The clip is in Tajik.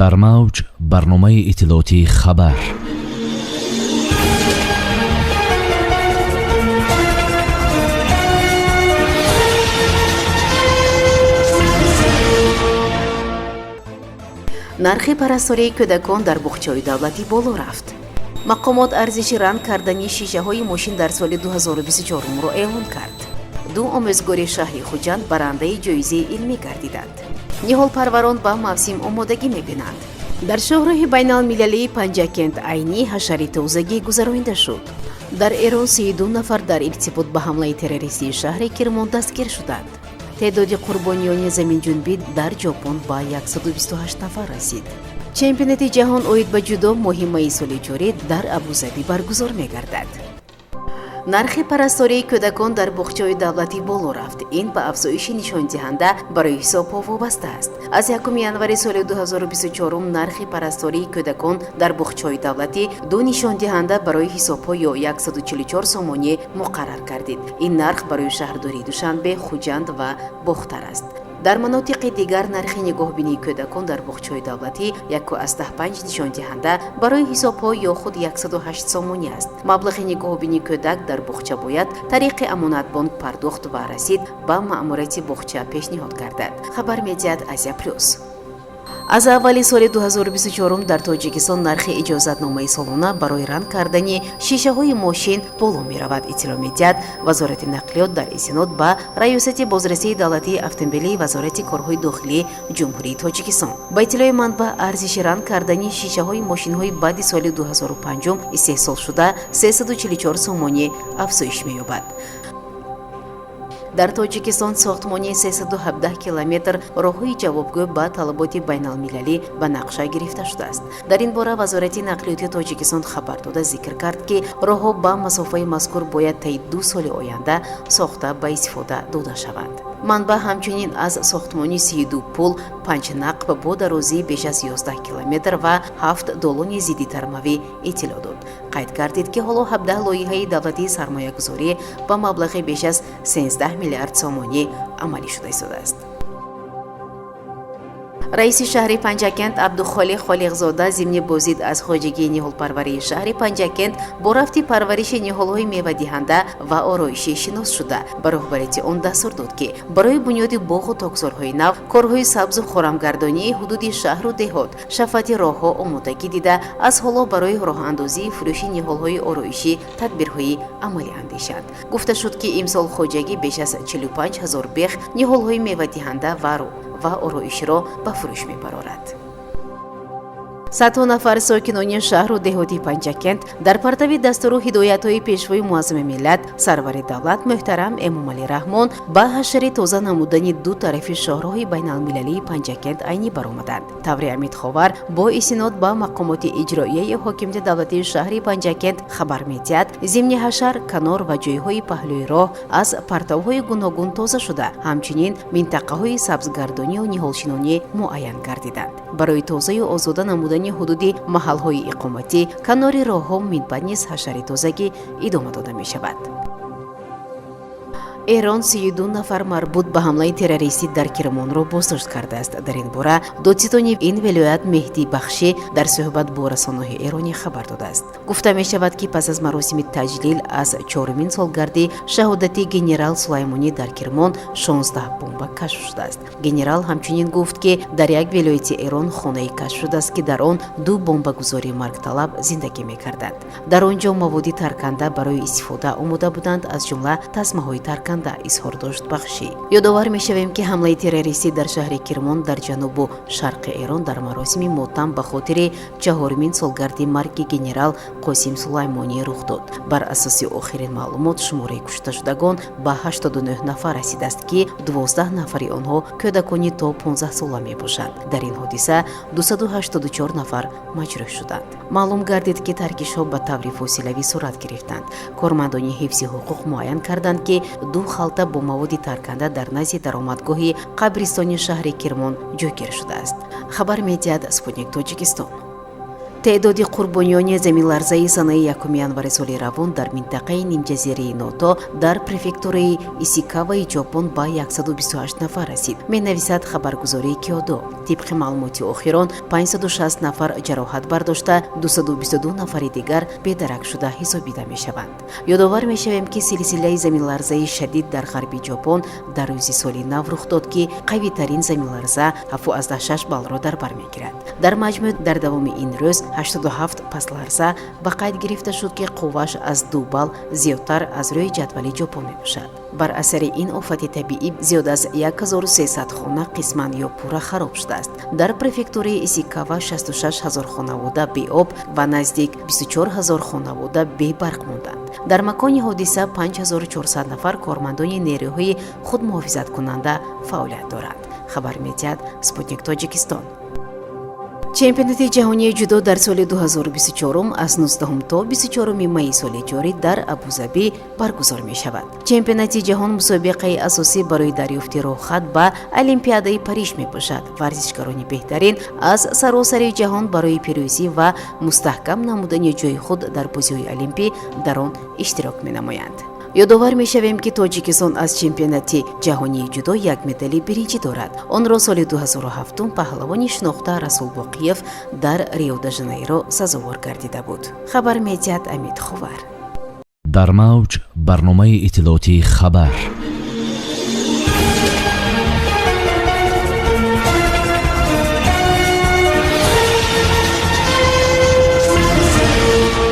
Дар мавҷ барномаи иттилоотии «Хабар». Нархи парастории кӯдакон дар буғчаҳои давлатӣ боло рафт. Мақомот арзиши ранг кардани шишаҳои мошин дар соли 2024-ро эълон кард. Ду омӯзгори шаҳри Хуҷанд барандаи ҷоизаи илмӣ гардиданд. Ниҳолпарварон ба мавсим омодагӣ мебинанд. Дар шоҳроҳи байналмилалии Панҷакент Айнӣ ҳашари тозагӣ гузаронида шуд. Дар Эрон 32 нафар дар иртибот ба ҳамлаи террористии шаҳри Кирмон дастгир шуданд. Теъдоди қурбониёни заминҷунбӣ дар Ҷопон ба 128 нафар расид. Чемпионати ҷаҳон оид ба ҷудо моҳи майи соли ҷорӣ дар Абузабӣ баргузор мегардад. Нархи парастории кӯдакон дар буғчаҳои давлатӣ боло рафт. Ин ба афзоиши нишондиҳанда барои ҳисобҳо вобаста аст. Аз 1 январи соли 2024 нархи парастории кӯдакон дар буғчаҳои давлатӣ ду нишондиҳанда барои ҳисобҳо ё 144 сомонӣ муқаррар гардид. Ин нарх барои шаҳрдории Душанбе, Хуҷанд ва Бохтар аст. Дар манотиқи дигар нархи нигоҳбинии кӯдакон дар буғчаҳои давлатӣ 1,5 нишондиҳанда барои ҳисобҳо ё худ 108 сомонӣ аст. Маблағи нигоҳбинии кӯдак дар буғча бояд тариқи Амонатбонк пардохт ва расид ба маъмурияти буғча пешниҳод гардад, хабар медиҳад «Азия Плюс». Аз аввали соли 2024 дар Тоҷикистон нархи иҷозатномаи солона барои ранг кардани шишаҳои мошин боло меравад, иттилоъ медиҳад Вазорати нақлиёт дар истинод ба Раёсати бозрасии давлатии автомобилии Вазорати корҳои дохилии Ҷумҳурии Тоҷикистон. Ба иттилои манбаъ, арзиши ранг кардани шишаҳои мошинҳои баъди соли 2005 истеҳсолшуда 344 сомонӣ афзоиш меёбад. Дар Тоҷикистон сохтмони 317 километр роҳҳои ҷавобгӯ ба талаботи байналмилалӣ ба нақша гирифта шудааст. Дар ин бора Вазорати нақлиёти Тоҷикистон хабар дода, зикр кард, ки роҳҳо ба масофаи мазкур бояд таи 2 соли оянда сохта ба истифода дода шаванд. Манбаъ ҳамчунин аз сохтмони 32 пул, панҷ нақб бо дарозии беш аз 11 километр ва ҳафт долони зиддитармавӣ иттилоъ дод. Қайд гардид, ки ҳоло 17 лоиҳаи давлатии сармоягузорӣ ба маблағи беш аз 13 миллиард сомонӣ амалӣ шуда истодааст. Раиси шаҳри Панҷакент Абдухолиқ Холиқзода зимни боздид аз хоҷагии ниҳолпарварии шаҳри Панҷакент бо рафти парвариши ниҳолҳои мевадиҳанда ва ороишӣ шинос шуда, ба роҳбарияти он дастур дод, ки барои бунёди боғу токзорҳои нав, корҳои сабзу хорамгардонии ҳудуди шаҳру деҳот, шафати роҳҳо омодагӣ дида, аз ҳоло барои роҳандозии фурӯши ниҳолҳои ороишӣ тадбирҳои амалӣ андешанд. Гуфта шуд, ки имсол хоҷагӣ беш аз 45 ҳазор бех ниҳолҳои мевадиҳанда ва ороиширо ба фурӯш мебарорад. Садҳо нафар сокинони шаҳру деҳоти Панҷакент дар партави дастуру ҳидоятҳои Пешвои муаззами миллат, сарвари давлат муҳтарам Эмомалӣ Раҳмон ба ҳашари тоза намудани ду тарафи шоҳроҳи байналмилалии Панҷакент Айнӣ баромаданд. Таври Амид Ховар бо истинод ба мақомоти иҷроияи ҳокимияти давлатии шаҳри Панҷакент хабар медиҳад, зимни ҳашар канор ва ҷойҳои паҳлӯи роҳ аз партовҳои гуногун тоза шуда, ҳамчунин минтақаҳои сабзгардонию ниҳолшинонӣ муайян гардиданд. Барои тозаю озода намудани ҳудуди маҳалҳои иқоматӣ, канори роҳҳо минбаъд низ ҳашари тозагӣ идома дода мешавад. Эрон 32 нафар марбут ба ҳамлаи террористӣ дар Кирмонро боздошт кардааст. Дар ин бора додситони ин вилоят Меҳдӣ Бахшӣ дар суҳбат бо расонаҳои эронӣ хабар додааст. Гуфта мешавад, ки пас аз маросими таҷлил аз чорумин солгарди шаҳодати генерал Сулаймонӣ дар Кирмон 16 бомба кашф шудааст. Генерал ҳамчунин гуфт, ки дар як вилояти Эрон хонае кашф шудааст, ки дар он ду бомбагузори маргталаб зиндагӣ мекарданд. Дар он ҷо маводи тарканда барои истифода омода буданд, аз ҷумла тасмаҳои тарканда, изҳор дошт Бахшӣ. Ёдовар мешавем, ки ҳамлаи террористӣ дар шаҳри Кирмон дар ҷанубу шарқи Эрон дар маросими мотам ба хотири чаҳорумин солгарди марги генерал Қосим Сулаймонӣ рух дод. Бар асоси охирин маълумот, шумораи кушташудагон ба 89 нафар расидааст, ки 12 нафари онҳо кӯдакони то 15 сола мебошанд. Дар ин ҳодиса 284 нафар маҷрӯҳ шуданд. Маълум гардид, ки таркишҳо ба таври фосилавӣ сурат гирифтанд. Кормандони ҳифзи ҳуқуқ муайян карданд, ки ду халта бо маводи тарканда дар назди даромадгоҳи қабристони шаҳри Кирмон ҷойгир шудааст, хабар медиҳад «Спутник Тоҷикистон». Теъдоди қурбониёни заминларзаи санаи 1 январи соли равон дар минтақаи нимҷазираи Ното дар префектураи Исикаваи Ҷопон ба 128 нафар расид, менависад хабаргузории Киодо. Тибқи маълумоти охирон, 560 нафар ҷароҳат бардошта, 222 нафари дигар бедарак шуда ҳисобида мешаванд. Ёдовар мешавем, ки силсилаи заминларзаи шадид дар ғарби Ҷопон дар рӯзи соли нав рух дод, ки қавитарин заминларза 7,6 баллро дар бар мегирад. Дар маҷмӯъ дар давоми ин рӯз 87 пасларза ба қайд гирифта шуд, ки қувваш аз 2 балл зиёдтар аз рӯи ҷадвали Ҷопон мебошад. Бар асари ин офати табиӣ зиёд аз 1300 хона қисман ё пурра хароб шудааст. Дар префектураи Исикава 66 ҳазор хонавода беоб ва наздик 24 ҳазор хонавода бебарқ монданд. Дар макони ҳодиса 5400 нафар кормандони нерӯҳои худмуҳофизаткунанда фаъолият доранд, хабар медиҳад «Спутник Тоҷикистон». Чемпионати ҷаҳонии ҷудо дар соли 2024 аз 19 то 24 майи соли ҷорӣ дар Абузабӣ баргузор мешавад. Чемпионати ҷаҳон мусобиқаи асосӣ барои дарёфти роҳхат ба Олимпиадаи Париж мебошад. Варзишгарони беҳтарин аз саросари ҷаҳон барои пирӯзӣ ва мустаҳкам намудани ҷои худ дар бозиҳои олимпӣ дар он иштирок менамоянд. Ёдовар мешавем, ки Тоҷикистон аз чемпионати ҷаҳонии ҷудо як медали биринҷӣ дорад. Онро соли 2007 паҳлавони шинохта Расул Боқиев дар Рио де Жанейро сазовор гардида буд, хабар медиҳад Амид Ховар. Дар мавҷ барномаи иттилоотии «Хабар».